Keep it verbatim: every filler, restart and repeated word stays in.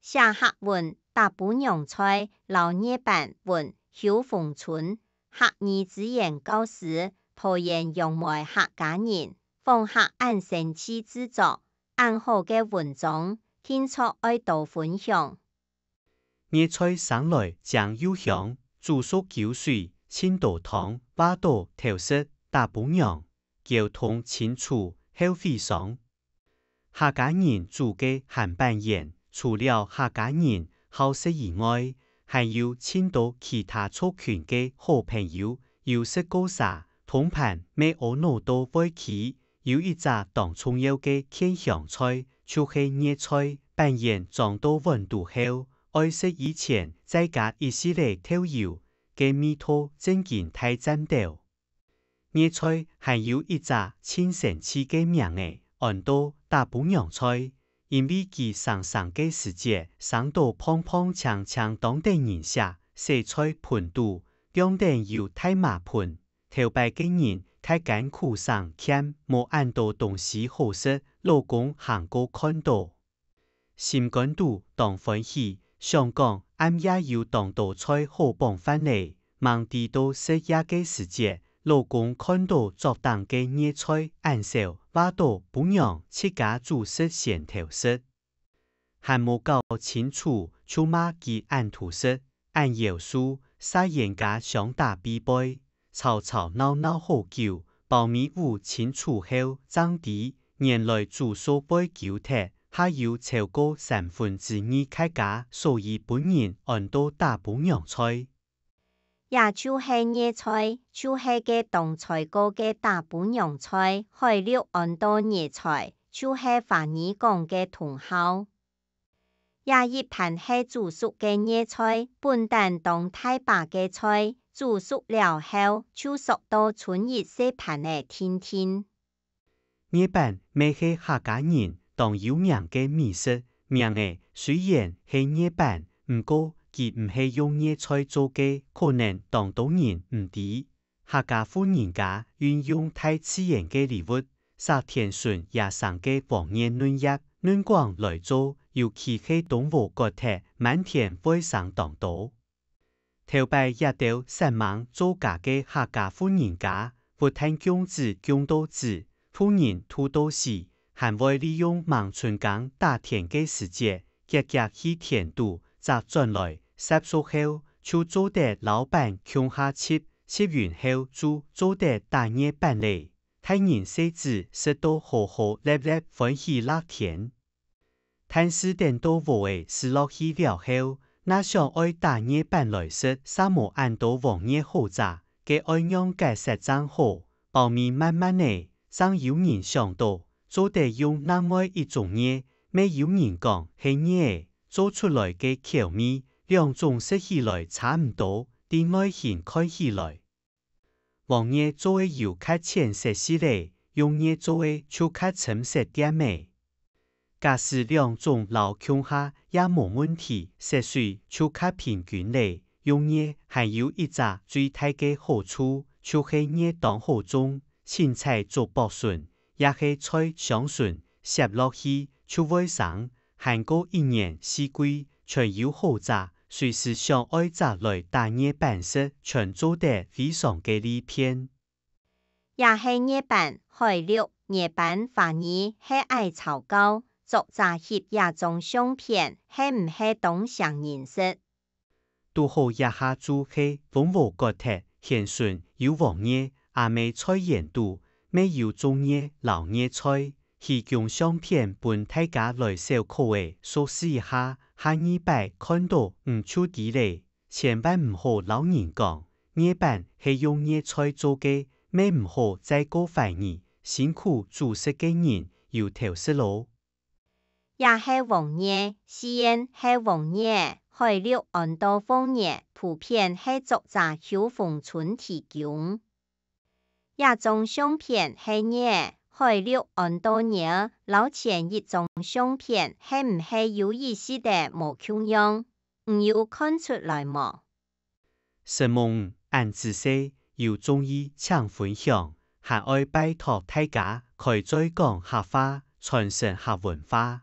寫客文《打餔娘菜》摎月餅文《秋風春》，客語資源教師，桃園楊梅客家人，訪客恁生趣製作，恁好个文章，定著愛多分享。 月菜生來靚又香，煮熟酒水，浸到糖，話到偷食，打餔娘，溝通清楚，後悔傷。客家人煮个鹹粄圓，除了客家人好食以外，還有盡多其他族群个好朋友，有食過儕，通盤乜阿腦到會企， 有一隻當重要个健康菜，就係月菜。粄圓裝到碗肚後，愛食以前再加一息仔豆油，該味道正經大讚兜。月菜還有一隻盡生趣个名仔，安到打餔娘菜，因為佢生生个時節，生到胖胖淨淨當得人惜，洗菜盆肚，量等有大嫲盆。 頭擺个人較艱苦省儉，無恁多東西好食，老公行過看到，心肝肚當歡喜，想講暗夜有當多菜好傍飯咧。吂知到食夜个時節，老公看到桌頂个月菜恁少，話到餔娘自家煮食先偷食。 還無搞清楚，就罵佢恁偷食，恁夭壽，煞冤家相打必背，吵吵鬧鬧好久，包尾牯清楚後正知，原來煮熟會勼忒，還有超過三分之二客家，所以分人安到打餔娘菜。 也就係月菜，就係該當衰過个打餔娘菜，海陸安到月菜，就係華語講个茼蒿。這一盤係煮熟个月菜，本旦當大把个菜，煮熟了後，就縮到伸一細盤仔定定。 月粄乜係客家人當有名个美食，名仔雖然係月粄，毋過佢毋係用月菜做个，可能當多人毋知。客家婦人家運用大自然个禮物，摘田脣野生个黃月嫩葉、嫩梗來做，尤其係冬禾割忒，滿田會生當多。 頭擺這兜煞猛做家个客家婦人家，不但供子供到子，婦人渡到死，還會利用吂春耕打田个時節，遽遽去田肚摘轉來，煠熟後，就做得摎粄共下煠，煠勻後就做得打月粄咧。大人細子食到好好吔吔，歡喜落天。 但是等到禾仔蒔落去了後，若想愛打月粄來食，煞無恁多黃月好摘，該愛仰結煞正好。包尾慢慢仔，正有人想到，做得用另外一種月，乜有人講係月仔，做出來个口味，兩種食起來差毋多，在外形看起來， 黃月做个有較淺色系咧，用月做个就較深色點仔。假使兩種摎共下也無問題，色水就較平均咧。用月還有一隻最大个好處，就係月當好種，凊彩做薄筍，也係菜傷筍，煠落去就會生，還過一年四季全有好摘，隨時想愛摘來打月粄食，全做得，非常个利便。 這係月粄，海陸月粄華語係矮草糕，作者翕這張相片，係毋係當像人食？堵好這下就係分禾割忒，田脣有黃月，阿姆菜園肚乜有種月摎月菜，提供相片分大家來小可仔熟識一下，下二擺看到你就知咧。 千萬毋好摎人講，月粄係用月菜做个，乜毋好再過懷疑，辛苦煮食个人有偷食囉。這係黃月，雖然係黃月，海陸安到鳳月，圖片係作者邱逢春提供。 這種相片係月，海陸安到月，摎前一種相片係毋係有一息仔無共樣？你有看出來無？承蒙，恁仔細，有中意請分享，還愛拜託大家開嘴講客話，傳承客文化。